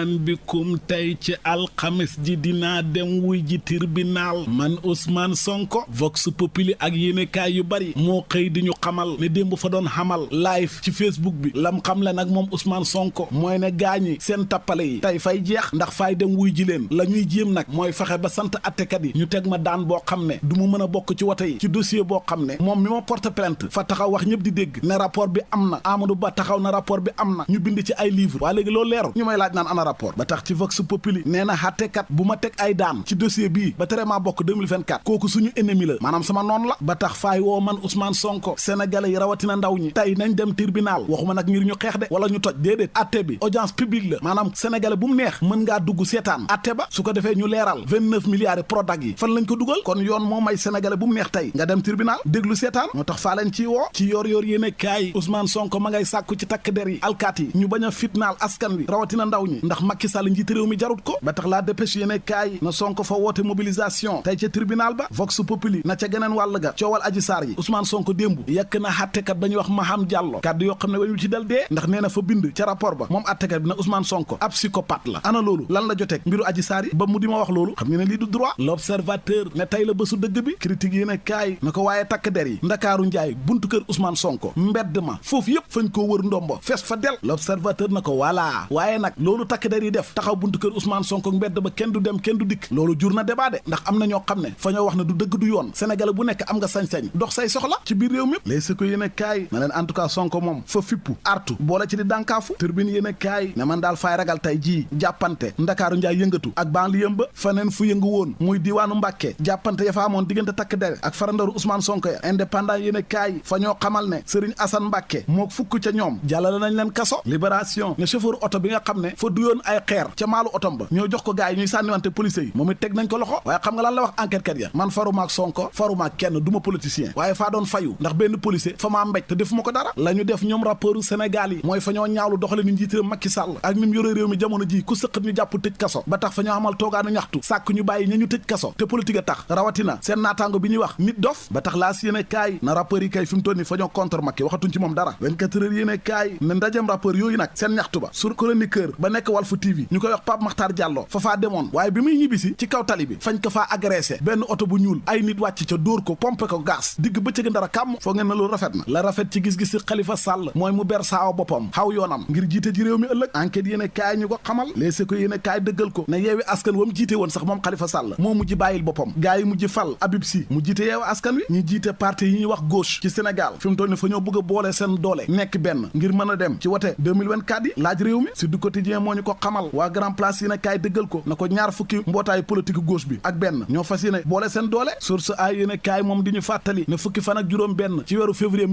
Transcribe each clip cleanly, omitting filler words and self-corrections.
marhaban bikum tey ci alxames ji dinaa dem wuy ji tribunal man Ousmane Sonko Vox Populi ak yéenekaay yu bari moo xëy di ñu xamal ne démb fa doon xamal live ci Facebook bi lam xam le nag moom Ousmane Sonko mooy ne gaañi seen tappale yi tey fay jeex ndax fay dem wuy ji leen la ñuy jéem nag mooy fexe ba sant attekat yi ñu teg ma daan boo xam ne du mu mën a bokk ci wote yi ci dossier boo xam ne moom mi ma porte plainte fa taxaw wax ñëpp di dégg ne rapport bi am na Amadou Ba taxaw na rapport bi am na ñu bind ci ay livre waa léegi loolu leeru ñu may laaj naan ana rapport ba tax ci Vox Populi nee na xattekat bu ma teg ay daan ci dossier bii ba tere maa bokk 2024 kooku suñu ennemi la maanaam sama noon la ba tax faay woo man Ousmane Sonko sénégalais yi rawatina ndaw ñi tey nañ dem tribunal waxuma nag ngir ñu xeex de wala ñu toj déedéet atte bi audience publique la maanaam sénégalais bu mu neex mën ngaa dugg seetaan atte ba su ko defee ñu leeral 29 milliards yi Prodac yi fan lañ ko dugal kon yoon moo may sénégalais bu mu neex tey nga dem tribunal déglu seetaan moo tax faa leen ciy woo ci yor yéene kaay Ousmane Sonko ma ngay sàkku ci takk der yi alkaat yi ñu bañ a fitnaal askan wi rawatina ndaw ñi ndax Macky Sall njiit réew mi jarut ko ba tax la dépêche yéene kaay na Sonko fa woote mobilisation tey ca tribunal ba Vox Populi na ca geneen wàll ga coowal Adji Sarr yi Ousmane Sonko démb yekk na attekat ba ñuy wax Maham Diallo kàddu yoo xam ne wañu ci dal dee ndax nee na fa bind ca rapport ba moom attekat bi na Ousmane Sonko ab psychopathe la ana loolu lan la joteeg mbiru Adji Sarr yi ba mu di ma wax loolu xam nga ne lii du droit l'observateur ne tey la bésu dëgg bi critique yéene kaay na ko waaye takk der yi ndakaaru njaay buntu kër Ousmane Sonko mbedd ma foofu yëpp fañ koo wër ndombo fees fa del l'observateur na ko voilà waaye nag loolu takk der yi def taxaw buntu kër Ousmane Sonko mbedd ba kenn du dem kenn du dikk loolu jur na débat de ndax am na ñoo xam ne fa ñoo wax ne du dëgg du yoon sénégalais bu nekk am nga sañ-sañ dox say soxla ci biir réew mi léeg si ko yéene kaay na leen en tout cas Sonko moom fa fippu artu boole ci di dànkaafu turbine yéene kaay ne man daal faay ragal tey jii jàppante ndakaaru njaay yëngatu ak banlieue ba faneen fu yëngu woon muy diiwaanu Mbàkke jàppante ya fa amoon diggante takk der ak farandaru Ousmane Sonko ya indépendant yéene kaay fa ñoo xamal ne Serigne Assane Mbàkke moo fukk ca ñoom jàllale nañ leen kaso libération ne chauffeur oto bi nga xam ne fa duyoon ay xeer ca maalu otom ba ñoo jox ko gaay yi ñuy sànniwante police yi moom it teg nañ ko loxo waaye xam nga lan la wax enquête kat ya man farumaak Sonko farumaak kenn du ma politicien waaye faa doon fayu ndax benn policier fa maa mbéj te defuma ko dara la ñu def ñoom rapportu Sénégal yi mooy fa ñoo ñaawlu doxale ni njiitéram Macky Sall ak ni mu yore réew mi jamono ji ku sëqat ñu jàpp tëj kaso ba tax fa ñoo amal toogaanu ñaxtu sàkk ñu bàyyi ña ñu tëj kaso te politique a tax rawatina seen naataango bi ñuy wax nit dof ba tax laa si yéene kaay na rappeurs yi kay fi mu toll ni fa ñoo contre Macky waxatuñ ci moom dara 24 heures yéene kaay ne ndajem rappeurs yooyu nag seen ñaxtu ba sur chroniqueur ba nekk Walfu TV ñu koy wax Pape Makhtar Diallo fa faa demoon waaye bi muy ñibbisi ci kaw tali bi fañ ko faa agressé benn oto bu ñuul ay nit wàcc ca dóor ko pompe ko gaz digg bëccëg ndara kàmm foo ngeen na loolu rafet na la rafet ci gis-gis si Khalifa Sall mooy mu ber saaw boppam xaw yoonam ngir jiite ji réew mi ëllëg enquête yéene kaay ñu ko xamal léegi ko yéene kaay dëggal ko ne yeewi askan wa mu jiite woon sax moom Khalifa Sall moo mujj bàyyil boppam gaa yi mujj fal Habib Sy mu jiite yeewi askan wi ñu jiite parti yi ñuy wax gauche ci Sénégal fi mu toll ni fa ñoo bëgg a boole seen doole nekk benn ngir mën a dem ci wote 2024 yi laaj réew mi si du quotidien moo ñu ko xamal waa grand place yéene kaay dëggal ko na ko ñaar fukki mbootaayu politique gauche bi ak benn ñoo fas yéene boole seen doole source ay yéene kaay moom di ñu fàttali ne fukki fan ak juróom benn ci weeru février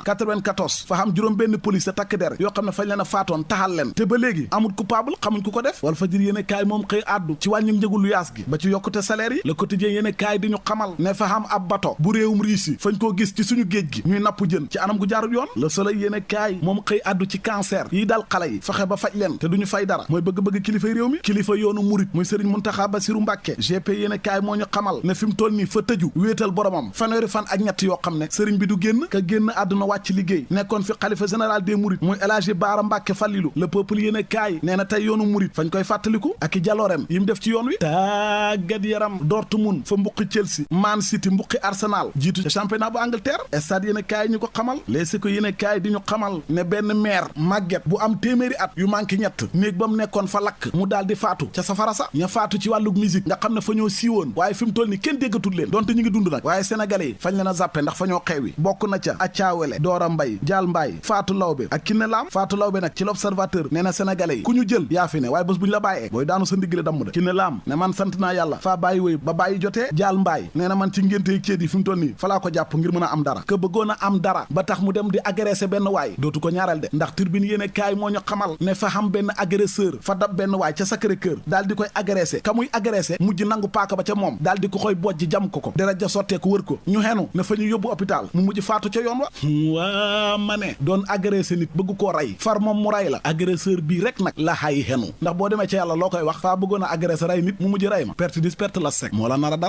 1994 fa xam juróom benn police takk der yoo xam ne fañ leen a faatoon taxal leen te ba léegi amul coupable xamuñ ku ko def wala fajir yéene kaay moom xëy àddu ci wàññi njëgu lu yaas gi ba ci yokkute salaire yi le quotidien yéene kaay di ñu xamal ne fa xam ab bato bu réewum Russie fañ koo gis ci suñu géej gi ñuy napp jën ci anam gu jaarul yoon le soleil yéene kaay moom xëy àddu ci cancer yi dal xale yi fexe ba faj leen te duñu fay dara mooy bëgg-bëgg kilifay réew mi kilifa yoonu murit muy Serigne Mountakha Bassirou Mbacké GP yéene kaay moo ñu xamal ne fi mu toll nii fa tëju wéetal boromam fanweeri fan ak ñett yoo xam ne sëriñ bi du génn ka génn àdduna wàcc liggéey nekkoon fi xalifa général des mourides muy El Hadji Baara Mbàkke Fallilu le peuple yéene kaay nee na tey yoonu murit fañ koy fàttaliku ak i jaloorem yi mu def ci yoon wi tàggat yaram Dortmund fa mbuqi Chelsea Man City mbuqi Arsenal jiitu ca championnat bu Angleterre stade yéene kaay ñu ko xamal leesi ko yéene kaay di ñu xamal ne benn maire màgget bu am téeméeri at yu manqué ñett néeg ba mu nekkoon fa lakk mu daal di faatu ca safara sa ña faatu ci wàllug musique nga xam ne fa ñoo siiwoon waaye fi mu toll ni kenn déggatul leen donte ñu ngi dund nag waaye sénégalais yi fañ leen a zappe ndax fa ñoo xewi bokk na ca Accaawele Doora Mbay Jaal Mbaay Faatu Lawbe ak Kiné Lam Faatu Lawbe nag ci l'Observateur nee na sénégalais yi ku ñu jël yaa fi ne waaye bés bu ñu la bàyyee booy daanu sa ndigale damm da Kiné Lam ne man sant naa yàlla faa bàyyi wéy ba bàyyi jotee Jaal Mbaay nee na man ci ngénte yi céet yi fi mu toll nii fa laa ko jàpp ngir mën a am dara que bëggoon a am dara ba tax mu dem di agressé benn waay dootu ko ñaareel de ndax turbine yéene kaay moo ñu xamal ne fa xam benn agresseur fa dab benn waay ca Sacré-Cœur daal di koy agressé ka muy agressé mujj nangu paaka ba ca moom daal di ko koy bojj jam ko dara ja sottee ko wër ko ñu xenu ne fa ñu yóbbu hôpital mu mujj faatu ca yoon wa waa ma ne doon agressé nit bëgg koo rey far moom mu rey la agresseur bii rek nag la xay xenu ndax boo demee ca yàlla loo koy wax faa bëggoon a agressé rey nit mu mujj rey ma perte dis perte la sec moo la nar a dal